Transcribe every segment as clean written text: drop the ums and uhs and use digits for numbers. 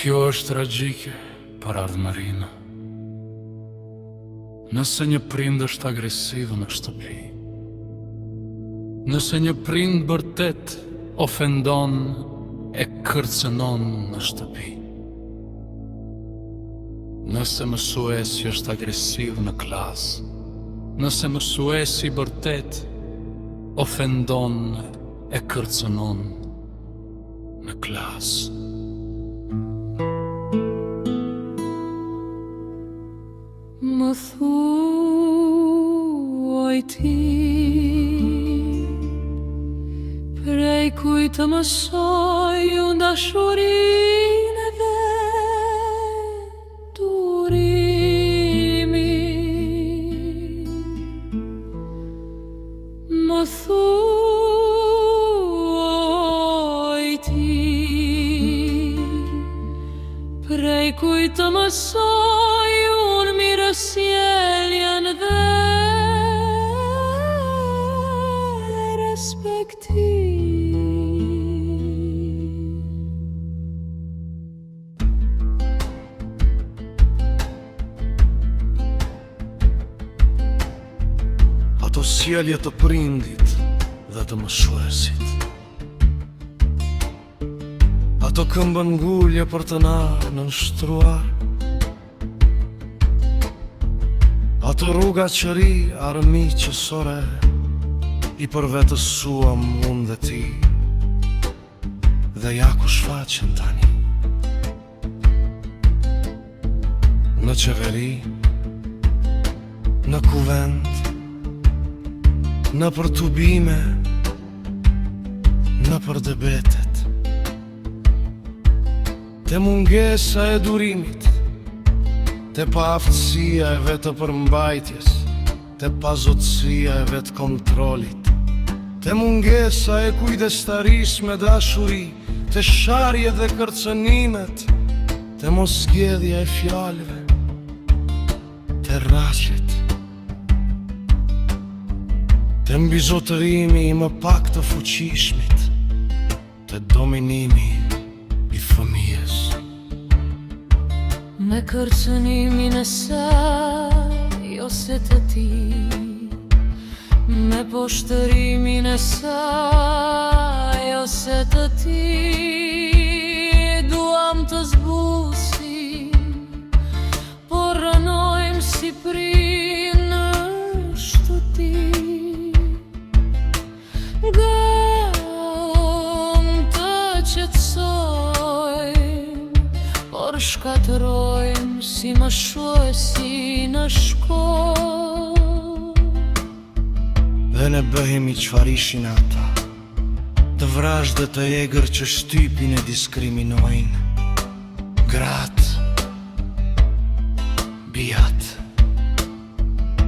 Kjo është tragjike për ardhmërinë. Nëse një prind është agresiv në shtëpi, nëse një prind bërtet, ofendon e kërcënon në shtëpi, nëse mësuesi është agresiv në klasë, nëse mësuesi bërtet, ofendon e kërcënon në klasë. Më thuaj ti Prej kujt të mësoj unë dashurinë dhe durimin Më thuaj ti Prej kujt të mësoj unë mirësjelljen dhe respektimin. Ato sjellje të prindit dhe të mësuesit. Ato këmbëngulje për të na nënshtruar. Ato rrugaçëri armiqësore i përvetësuam unë dhe ti. Dhe ja ku shfaqen tani. Në qeveri, në kuvend, nëpër tubime, nëpër debatet. Te mungesa e durimit, te paaftësia e vetëpërmbajtjes, te pazotësia e vetëkontrollit, te mungesa e kujdestarisë me dashuri, te sharjet dhe kërcënimet, te moszgjedhja e fjalëve, te rrahjet, te mbizotërimi i më pak të fuqishmit, te dominimi i fëmijës. Me kërcënimin e saj ose të tij, me poshtërimin e saj ose të tij, duam të zbusim, por rrënojmë si prind në shtëpi. Duam të qetësojmë, por shkatërrojmë si mësuesi në shkollë. Dhe ne bëhemi çfarë ishin ata, të vrazhdë dhe të egër që shtypin e diskriminojnë gratë, bijat,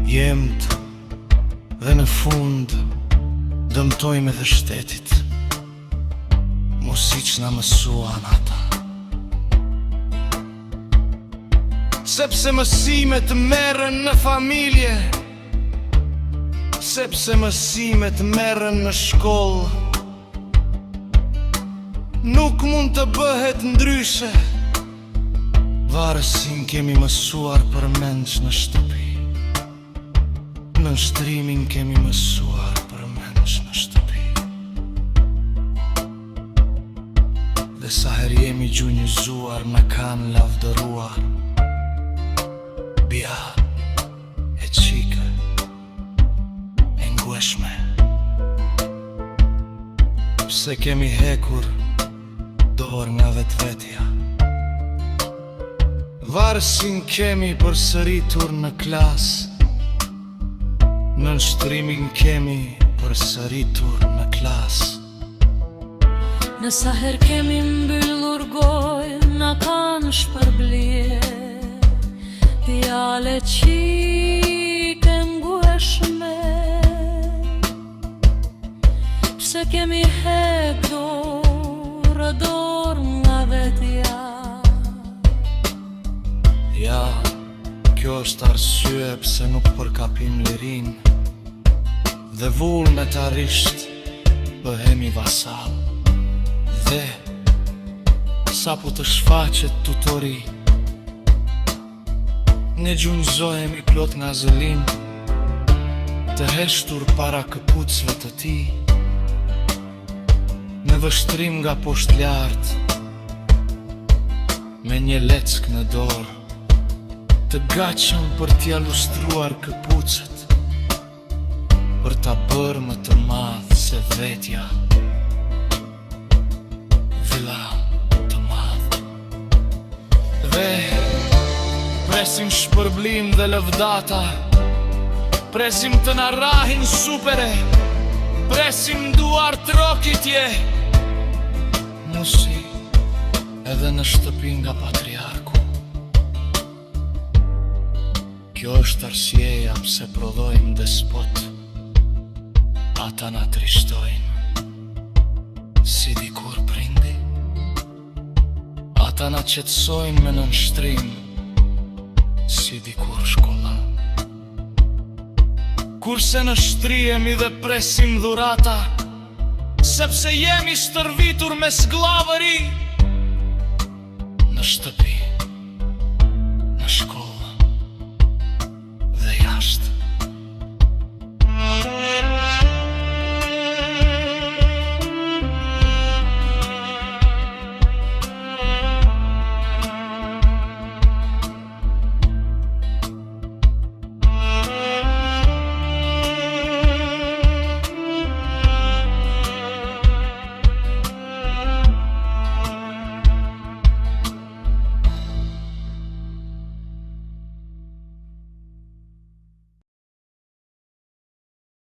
djemtë dhe në fund dëmtojmë edhe shtetit, mu siç na mësuan ata. Sepse mësimet merren në familje, sepse mësimet merren në shkollë, nuk mund të bëhet ndryshe. Varësinë kemi mësuar përmendsh në shtëpi. Nënshtrimin kemi mësuar përmendsh në shtëpi. Dhe sa herë jemi gjunjëzuar na kanë lavdëruar. Bia e çikë e ngueshme. Pse kemi hekur dorë nga vetvetja? Varësinë kemi përsëritur në klasë, nënshtrimin kemi përsëritur në klasë. Në sa herë kemi mbyllur gojën, na kanë shpërblyer. Djalë e çikë e ngueshme. Pse kemi hekur dorë nga vetja? Ja, kjo është arsye pse nuk përkapim lirinë dhe vullnetarisht bëhemi vasal. Dhe. Sapo të shfaqet tutori Ne gjunjëzohemi plot ngazëllim Të heshtur para këpucëve të tij Me vështrim nga poshtë lart Me një leckë në dorë Të gatshëm për t'ia lustruar këpucët Për ta bërë më të madh se vetja Villa të madh Dhe presim shpërblim dhe lëvdata Presim të na rrahin supere Presim duartrokitje Musi edhe në shtëpi nga patriarku Kjo është arsyeja pse prodhojmë despot Ata na trishtojnë Si dikur prindi Ata na qetësojnë me nënshtrim Si dikur shkolla Kurse ne shtrihemi dhe presim dhurata Sepse jemi stërvitur me skllavëri Në shtëpi.